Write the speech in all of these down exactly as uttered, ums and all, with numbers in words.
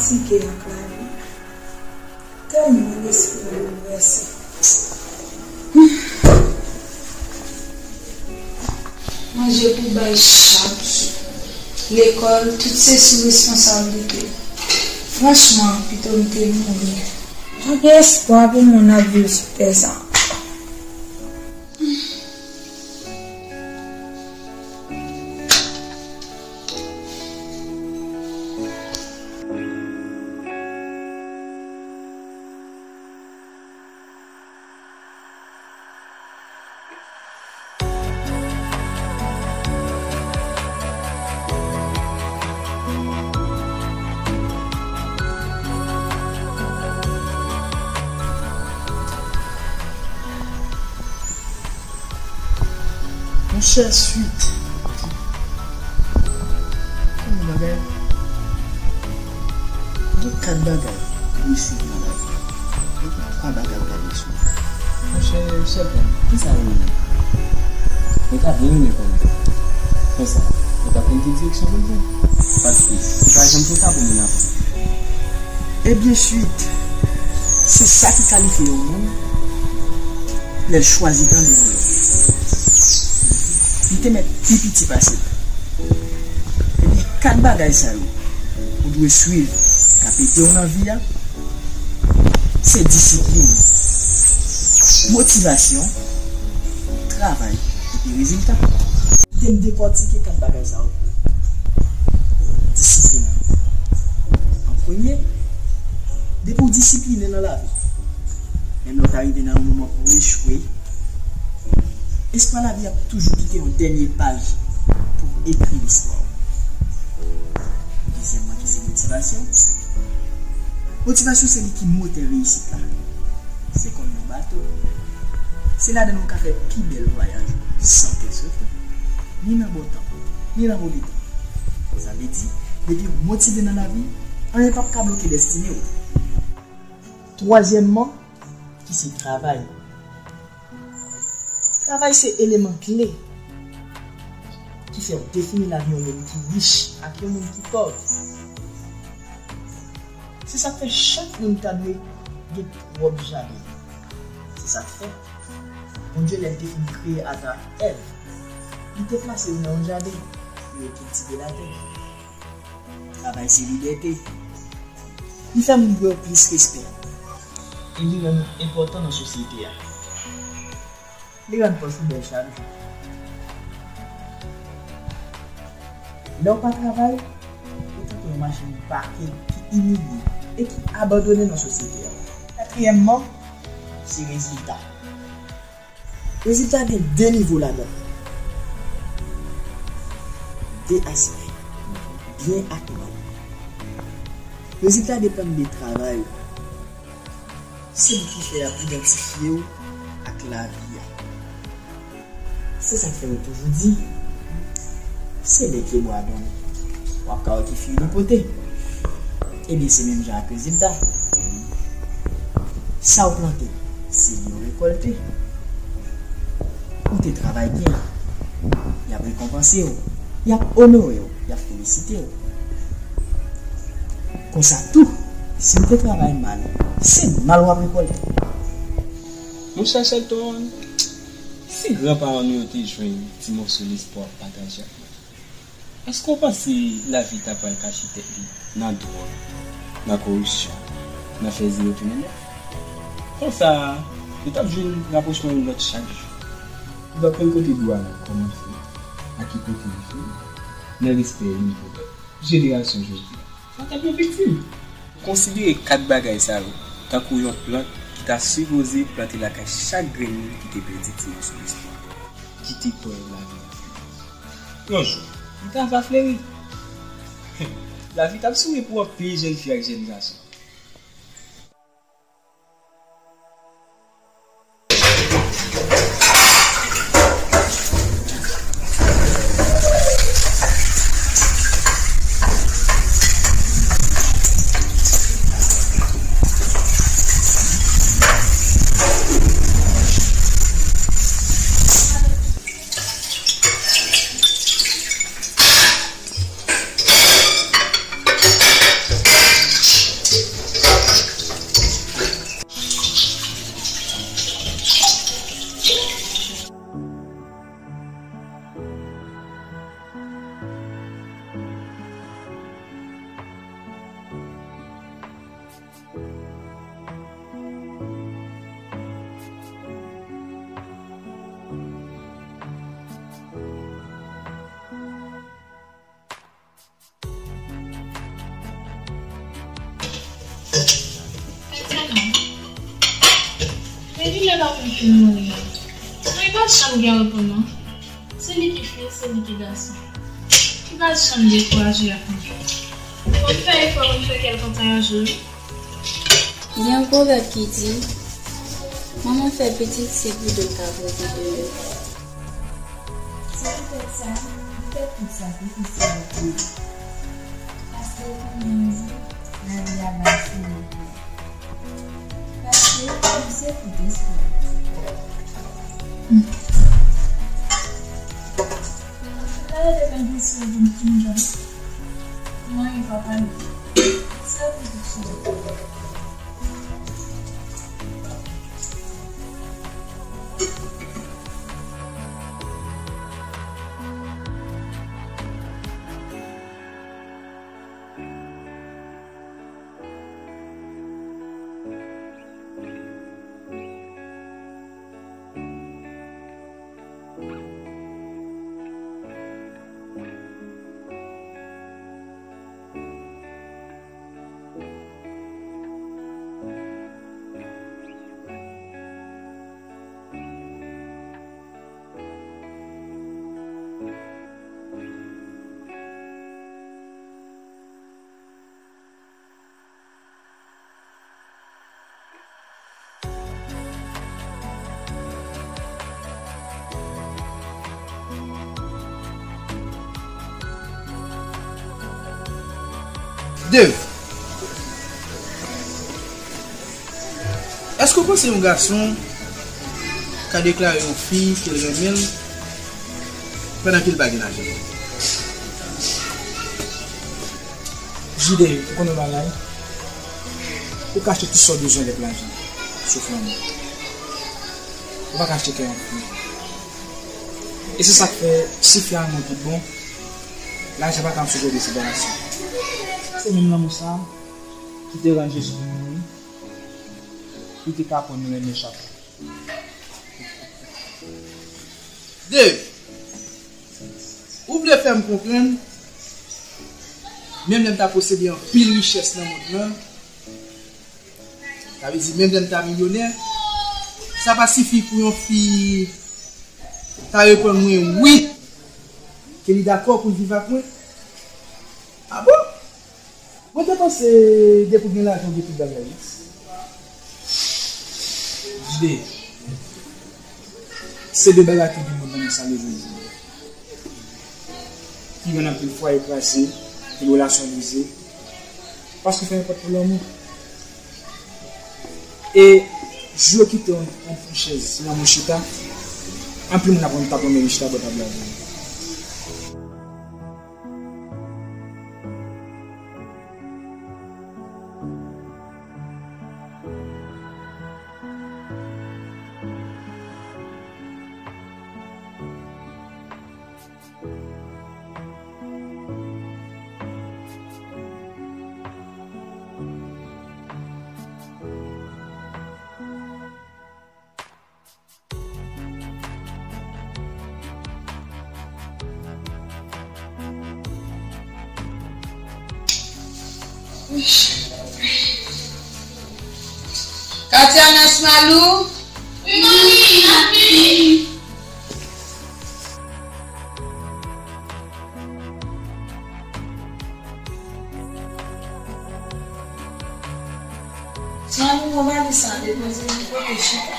Fatige ak lavi. Tèlman lespri m boulvèse. Manje pou bay chak jou. Lekòl, tout se sou responsablite. Franchman, pito m te mouri. Pa gen espwa pou moun ap viv sou tè sa. Monchè, Sweet. Kòman bagay? Gen kat bagay pou eseye nan lavi. Epi twa bagay ou ta dwe swiv. Monchè, chèf mwen, kisa ou renmen? Mwen ta byen renmen konnen. Konsa, mwen ta konn ki direksyon pou l pran. Paske, li pa janm konsa pou moun aprann. Ebyen, Sweet, se sa ki kalifye yon moun lè l chwazi tande yon lòt. Li te mèt pi piti pase l. Ebyen, kat bagay sa yo, ou dwe swiv, k ap ede w nan vi a, se disiplin, motivasyon, travay, epi rezilta. Kite m dekòtike kat bagay sa yo pou ou. Disiplin. An premye, depi w disipline nan lavi, menm lè w ta rive nan yon moman pou w echwe, espwa lavi ap toujou kite yon dènye paj pou ekri listwa w. Dezyèmman, ki se motivasyon. Motivasyon se li ki motè reyisit la. Se kòm yon bato. Se ladan l ou ka fè pi bèl vwayaj ou, san pè sote, ni nan bon tan, ni nan move tan. Sa vle di, depi w motive nan lavi, anyen p ap ka bloke destine w. Twazyèmman, ki se travay. Travay se eleman kle ki fè w defini lavi yon moun ki rich ak yon moun ki pòv. Se sa k fè chak moun ta dwe gen pwòp jaden. Se sa k fè Bondye, lè l te fin kreye Adan ak Èv, li te plase yo nan yon jaden pou yo kiltive latè. Travay se libète. Li fè moun dwe w plis respè. E li rann ou enpòtan nan sosyete a. Li rann pòch ou bèl chak jou. Lè w pa travay, ou tankou yon machin bake ki imilye e ki abandone nan sosyete a. Katriyèmman, se rezilta. Rezilta gen de nivo ladan l. De aspè, byen ak mal. Rezilta depann de travay ou. Se li ki fè y ap idantifye w ak lavi a. Se sa k fè yo toujou di, se lè ke bwa donn, w ap ka wè ki fwi li pote. Ebyen, se menm jan ak rezilta. Sa w plante, se li w rekòlte. Ou te travay byen, y ap rekonpanse w, y ap onore w, y ap felisite w. Konsa tou, si w te travay mal, se mal w ap rekòlte. Monchè Shelton, si granparan nou yo te jwenn ti mòso lespwa w pataje ak mwen, èske w panse lavi ta pral kache tèt li nan dwòl, nan koripsyon, nan fè zewo tounen nèf? Konsa, yo t ap jwenn rapwochman youn lòt chak jou. Yo t ap konn kote dwa la kòmanse, ak ki kote li fini, nan respè youn pou lòt. Jenerasyon jodi a, sa t ap yon viktim. Konsidere kat bagay sa yo tankou yon plant ki ta sipoze plante lakay chak grenn moun ki te pèdi ti mòso lespwa, ki te kwè lavi ap fini. Yon jou, li ta va fleri. Lavi t ap souri pou anpil jèn fi ak jèn gason. Depi lè patwon fin mouri, mwen pa janm gen repo non. Se li ki fi, se li ki gason. Li pa janm dekouraje ak mwen. Fò m fè efò pou m fè kè l kontan yon jou wi. Gen yon pwovèb ki di, manman fè pitit se pou dòt ka pote demen. Se poutèt sa, poutèt tout sa difisil yo pou mwen. Paske ou konnen yon jou, lavi a bay sou nou. Paske nou se kout espwa. Lè yo te konn di sou yon moun jòb, mwen pa pale. Se pou tout sa. Dave, èske w panse yon gason ka deklare yon fi ke l renmen l pandan ke l pa gen lajan? Jide, ou konn yon bagay? Ou ka achte tout sa w bezwen avèk lajan, sof lanmou. Ou pa ka achte kè yon fi. E se sa k fè, si fi a renmen w tout bon, lajan pa ka anpeche w de separasyon. Se menm lanmou sa a ki te rann Jezi vin mouri, pou l te ka aprann nou renmen chak moun. Dave, ou vle fè m konprann, menm lè m ta posede anpil richès nan mond lan, sa vle di menm lè m ta milyonè, sa pa sifi pou yon fi ta reponn mwen wi, ke li dakò pou l viv ak mwen? A bon? Mwen te panse depi w gen lajan w gen tout bagay wi. Jide, se de bagay ki gen moun nan men sa leve jodi a. Ki rann anpil fwaye kraze, anpil relasyon brize. Paske fè nenpòt pou lanmou. E jou yo kite yon, yon, yon chèz, yon lanmou chita, anpil moun ap rann tap nan men li chita bò tab la. Katia, mès Malou? Wi, manmi, n ap vini. Malou, pran valiz sa, depoze li kote chita.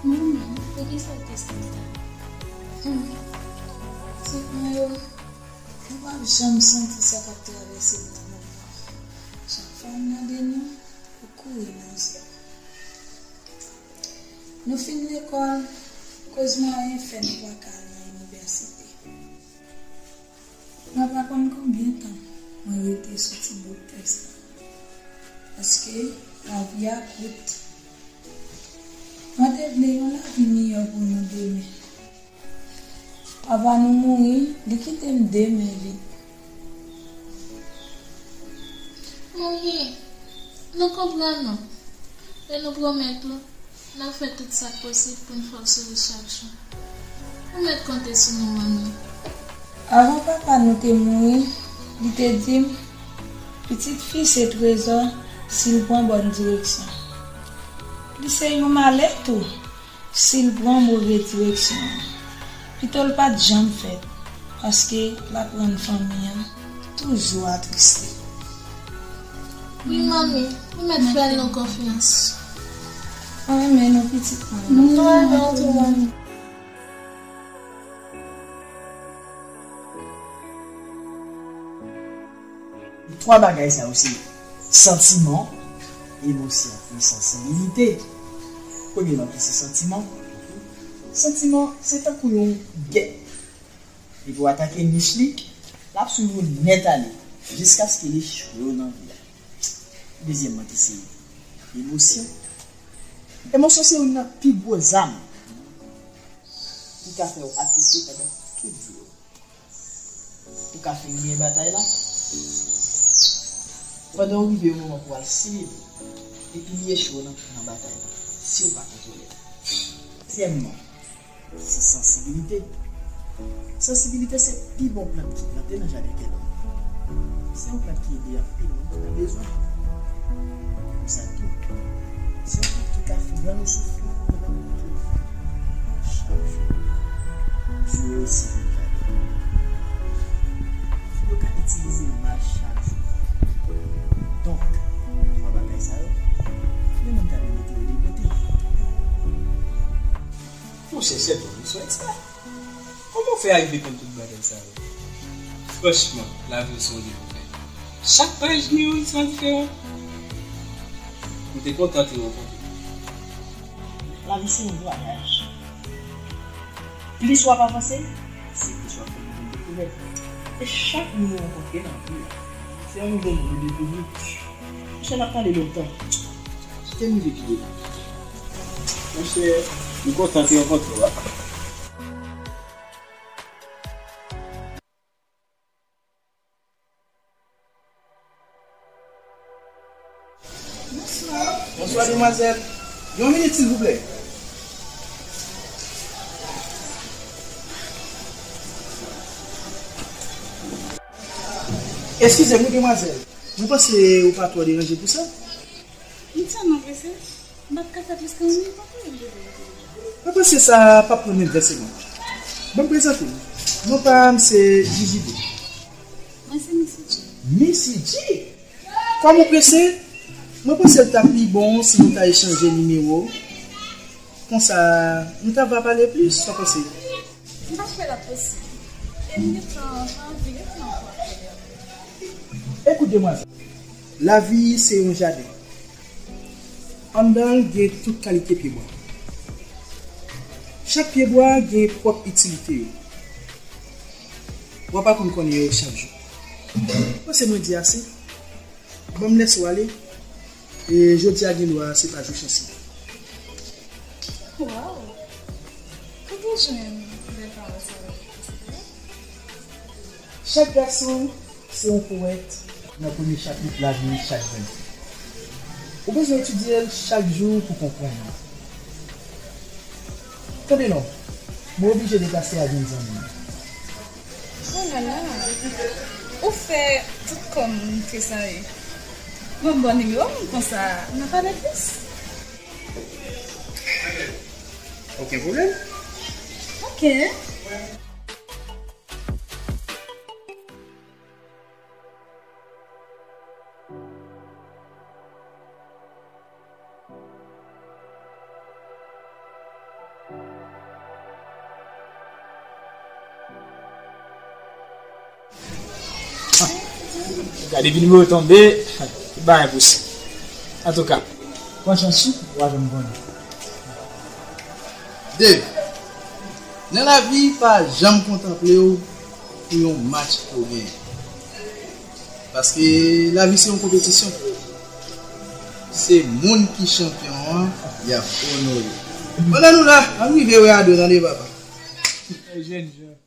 Manman, poukisa w te santi sa? Hmm. Pitit mwen yo, nou p ap janm santi sa k ap travèse nou nan mond lan. Chak fwa m mande nou, ou kouri nan zye m. Nou fin lekòl, koz mwayen fè nou pa ka al nan inivèsite. Mwen pa konn konbyen tan mwen rete sou ti bout tè sa. Paske lavi a kout. Mwen te vle yon lavi miyò pou nou demen. Papa nou mouri, li kite m de men vid. Manmi, nou konprann ou. E nou pwomèt ou, n ap fè tout sa k posib pou n fè w souri chak jou. Ou mèt konte sou nou, manmi. Avan papa nou te mouri, li te di m, pitit fi se trezò si l pran bòn direksyon. Li se yon malè tou si l pran move direksyon an. Pito l pa t janm fèt, paske l ap rann fanmi an toujou atriste. Wi, manmi, ou mèt fè nou konfyans. Mwen renmen nou, pitit mwen. Nou renmen w tou, manmi. Twa bagay sa yo se santiman, emosyon e sansibilite. Premye nan ki se santiman. Santiman se tankou yon gèp. Depi w atake nich li, l ap swiv ou nèt ale jiskaske li chwe w nan vi a. Dezyèmman ki se emosyon. Emosyon se youn nan pi gwo zam ki ka fè w atriste pandan tout vi w. Ou ka fin genyen batay la pandan w rive yon moman pou w al sele l, epi li echwe w nan, nan batay la, si w pa kontwole l. Dezyèmman, se sansibilite. Sansibilite se pi bon plant ki plante nan jaden kè lòm. Se yon plant ki ede anpil moun ki nan bezwen. Konsa tou, se yon plant ki ka rann ou soufri pandan tout vi. Chak jou, di yo resi vin jaden. Yo ka itilize l mal chak jou. Donk, twa bagay sa yo, yon moun ta dwe mete yo de kote. Monchè, Sèdon, ou se yon ekspè. Kòman w fè arive konn tout bagay sa yo? Franchman, lavi w se yon dekouvèt. Chak paj gen yon istwa diferan. M te kontan te rankontre w. Lavi se yon vwayaj. Plis w ap avanse, se plis w ap fè nouvo dekouvèt. E chak moun ou rankontre nan vi a, se yon nouvo moun ou dekouvri. Monchè, n ap pale lontan. Kite m rive pi devan. Monchè, m kontan te rankontre w. Bonswa. Bonswa, demwazèl. Yon minit, silvouplè. Eskize m, wi, demwazèl. Mwen panse ou pa twò deranje pou sa. M tèlman prese, m pa t ka fè plis ke yon minit ankò, yo vle fè. Mwen panse sa p ap pran menm ven segonn. Ban m prezante m. Non pa m se Jiji de. Mwen se Missy G. Missy G? Kòm ou prese, mwen panse l t ap pi bon si nou ta echanje nimewo. Konsa, nou ta va pale plis, sa w panse? M pa kwè l ap posib. E m gentan pa anvi rete ankò avè l. Ekout, demwazèl. Lavi se yon jaden. Anndan l gen tout kalite pyebwa. Chak pyebwa gen pwòp itilite yo. W ap aprann konnen yo chak jou. Panse mwen di ase. Ban m lèse w ale. E jodi a gendwa se pa jou chans li. Waw! Kote w jwenn bèl pawòl sa yo? Chak gason se yon powèt nan premye chapit lavi chak grenn fi. Ou bezwen etidye l chak jou pou konprann li. Tande non, mwen oblije deplase al jwenn zanmi m. Oh la la! Ou fè tout kò m tresaye. Ban m ba w nimewo m, konsa n a pale plis. Okenn pwoblèm. Ok. Gade, depi nimewo tonbe, tout bagay posib. Antouka, pran chans ou, w a janm konnen. Dave, nan lavi, pa janm kontanple w pou yon match ke w genyen. Paske lavi se yon konpetisyon. Se moun ki chanpyon an, y ap onore. Pandan nou la, ann rive wè a dwèt, tande papa. Jèn jan.